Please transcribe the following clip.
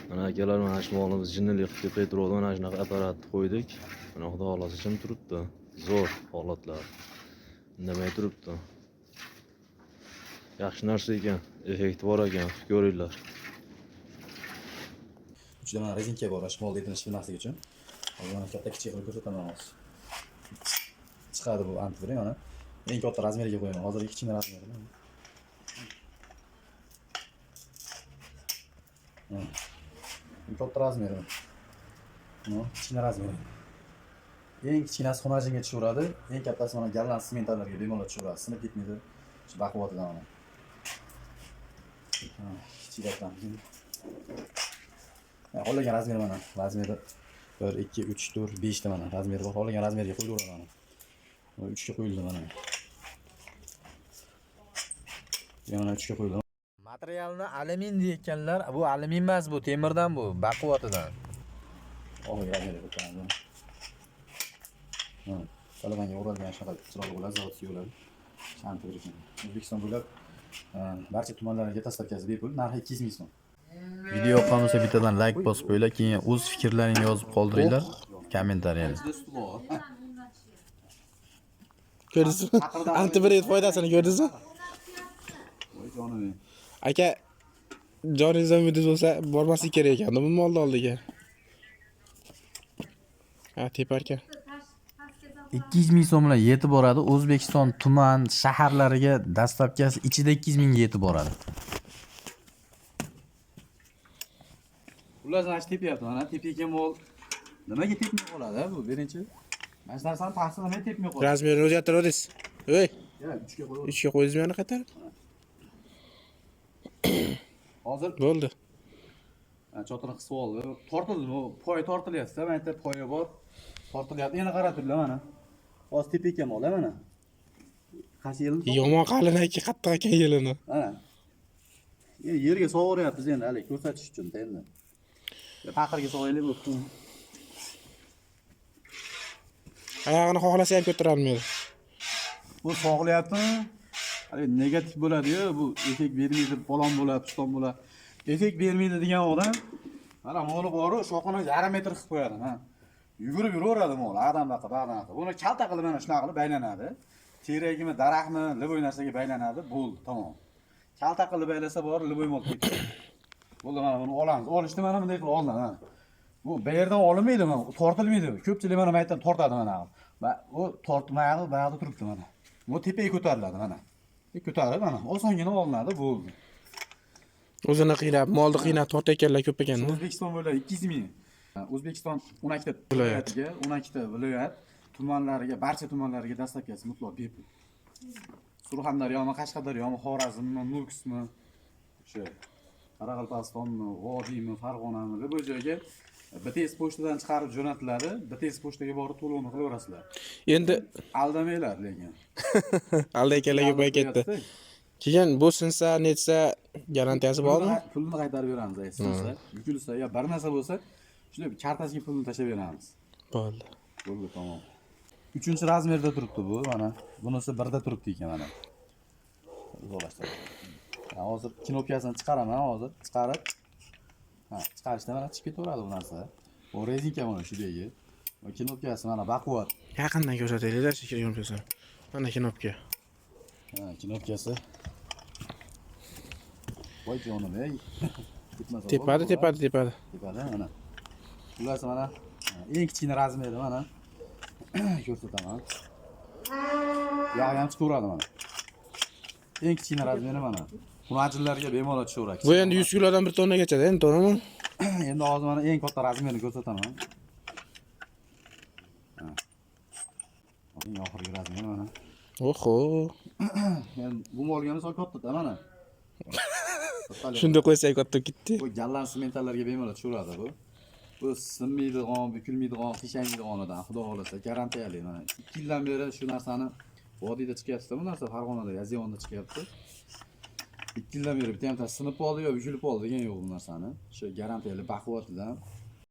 Mana akalar, mana shu molimiz jinnilik qilib tepay turibdi. Mana shunaqa apparatni qo'ydik. Mana xudo xohlasa jim turibdi. Zo'r holatlar. Indamay turibdi. Yaxshi narsa ekan, effekti bor ekan, qilib ko'ringlar. Ichida mana rezinka bor, shu molni etini shilmasligi uchun. Hozir mana katta kichik qilib ko'rsataman hozir. Chiqadi bu antivir mana. Eng katta razmeriga qo'yaman. Hozir kichkina razmeri. Mana. Eng katta razmeri. Mana kichkina razmeri. Eng kichkinasi xunajinga tushaveradi, eng kattasi mana golland sementallarga bemalol tushaveradi, sinib ketmaydi. Shu baquvvatidan mana. Ha, kichiklardan. Xohlagan razmeri mana. Razmeri 1 2 3 4 5 ta mana razmeri bor. Xohlagan razmerga qo'yilaveradi mana. Mana 3 ga qo'yildi mana. Ya mana 3 ga qo'yildi. Materialni alyumin deyotganlar, bu alyumin emas, bu temirdan bu, baquvvatidan. Oxirgi razmerga qo'yib qo'yamiz. Mana. Salomanga o'ralgan shunaqa chiroyli bo'ladi, zavodskiy bo'ladi. Shanti ekan. O'zbekiston bo'ylab barcha tumanlarga tashlab bepul, narxi 200 ming so'm. Video yoqqan bo'lsa bittadan like bosib qo'yinglar, keyin o'z fikrlaringni yozib qoldiringlar kommentariyada. Ko'rdingizmi? Antibiret foydasini ko'rdingizmi? Voy jonim. Aka, joningizdan umidingiz bo'lsa, bormaslik kerak ekan bu molni oldiga. Ha, teparkan. 200 ming so'm bilan yetib boradi. O'zbekiston tuman, shaharlariga dastavkasi ichida 200 mingga yetib boradi. Ular mana shu tepyapti, mana tepayotgan mol nimaga tepmay qoladi bu birinchi? Mana shu narsani pasti nimaga tepmay qoladi? Razmerini o'zgartiradingiz. Ey, Ya 3 ga qo'yib. 3 ga qo'ydingizmi yana qaytarib? Hozir Bo'ldi. Chotirni qisib oldi. Tortildi, bu poyi tortilyapti, mana yerda poyi bor. Tortilyapti. Endi qarab turinglar mana. Hozir tepayotgan mol mana. Qaysi yilni? Yomon qalin aka, qattiq ekan yelini. Mana. Endi yerga sovuryapmiz endi hali ko'rsatish uchun endi. Paqirga solaylik bo'pti. Oyog'ini xohlasa ham ko'tara olmaydi. Bu sog'layaptimi? Hali negativ bo'ladi-yu, bu effekt bermaydi, falon bo'ladi, piston bo'ladi. Effekt bermaydi degan odam mana moli boru shoxini yarim metr qilib qo'yadi, ha. Yugurib yuraveradi mol, adamdaqa, bag'danaqa. Buni kalta qilib mana shunaqa qilib baylanadi. Terakmi, daraxtmi, любой narsaga baylanadi, bo'ldi, tamom. Kalta qilib baylasa bor, любой mol ketadi. Bo'ldi, mana buni olamiz. Olishni mana bunday qilib olinadi, mana. Bu bu yerdan olinmaydi, mana tortilmaydi. Ko'pchilik mana bu yerdan tortadi mana. Bu tortmaydi, bu yoqda turibdi mana. Bu tepaga ko'tariladi mana. Ko'tarib mana osongina olinadi, bo'ldi. O'zini qiynab, molni qiynab tortayotganlar ko'p ekanda. O'zbekiston bo'ylab 200 ming. O'zbekiston 12 ta Viloyat. viloyatiga, 12 ta viloyat tumanlariga, barcha tumanlariga dastavkasi mutlaq bepul. Surxondaryomi, Qashqadaryomi, Xorazmmi, Nukusmi, o'sha Qoraqalpog'istonmi, Vodiymi, Farg'onami, bu joyga BTS pochtadan chiqarib jo'natiladi. BTS pochtaga borib to'lovni qilaverasizlar. Endi Aldamanglar lekin. aldayotganlar ko'payib ketdi. Keyin bu sinsa, netsa garantiyasi bormi? Pulni qaytarib beramiz agar sinsa, bukilsa yo bir narsa bo'lsa, shunday kartasiga pulni tashlab beramiz. Bo'ldi. Bo'ldi, tamom. Uchinchi razmerda turibdi bu, mana. Bunisi birda turibdi ekan mana. Uzoqlashtirib. Ha, hozir knopkasini chiqaraman, hozir chiqarib. Ha, chiqarishda mana chiqib ketaveradi bu narsa. Bu rezinka mana shu yerga. Bu knopkasi mana baquvvat. Yaqindan ko'rsataylik-da, knopkasi. Mana knopka. Ha, knopkasi. Voy jonim, ey. Ketmasa Tepadi, bo'ldi, tepadi, tepadi. Tepada mana. Xullas mana eng kichkina razmeri mana. Ko'rsataman. Buyog'i ham chiqaveradi mana. Eng kichkina razmeri mana. Xunajinlarga bemalol tushaveradi. Bu endi 100 kilodan 1 tonnagacha endi, to'g'rimi? Endi hozir mana eng katta razmerini ko'rsataman. Ha. Eng oxirgi razmeri mana. Oho. Endi bu molga misol katta-da mana. Shunda qo'ysak katta ketdi. Bu golland sementallarga bemalol tushaveradi bu. Bu sinmaydigan, bukilmaydigan, qiyshaymaydiganidan xudo xohlasa garantiyali mana. 2 yildan beri shu narsani vodiyda chiqyapti bu narsa, Farg'onada, Yaziyonda chiqyapti. 2 yildan beri bitta ham sinib qoldi yo bukilib qoldi degan yo'q bu narsani. Shu garantiyali baquvvatidan.